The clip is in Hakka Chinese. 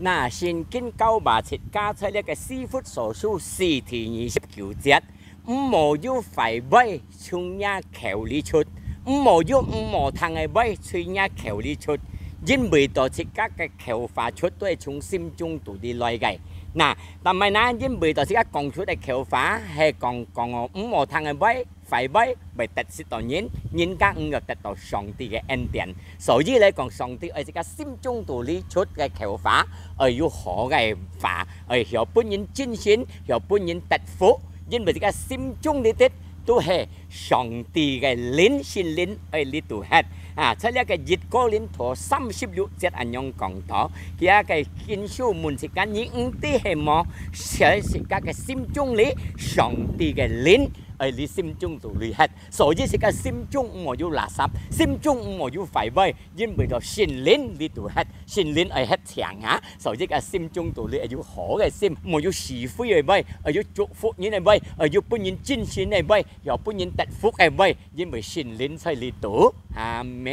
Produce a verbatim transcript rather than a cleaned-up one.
那聖經教𠊎自家在這个以弗所書四第二十九節，毋好有壞話從若口裡出，毋好有毋好聽个話從若口裡出，因為到自家个口話出都係從心中肚裡來个。那，但係呢，因為到自家講出个口話係講講哦毋好聽个話，壞話會得失到人，人家毋會得到上帝个恩典。所以來講，上帝愛自家心中肚裡出个口話，愛有好个話，愛曉分人盡心，曉分人得福，因為自家心中裡底都係上帝个靈，聖靈愛裡肚歇。啊，在這个一哥林多三十六節恁樣講到，佢个經書問自家，你毋知係無？在自家个心中裡，上帝个靈愛裡心中肚裡歇。所以自家心中毋好有垃圾，心中毋好有壞話，因為到聖靈裡肚歇，聖靈愛歇淨啊。所以自家心中肚裡愛有好个心，毋好有是非个話，愛有祝福人个話，愛有分人盡心个話，曉分人得福个話，因為聖靈在裡肚。阿門。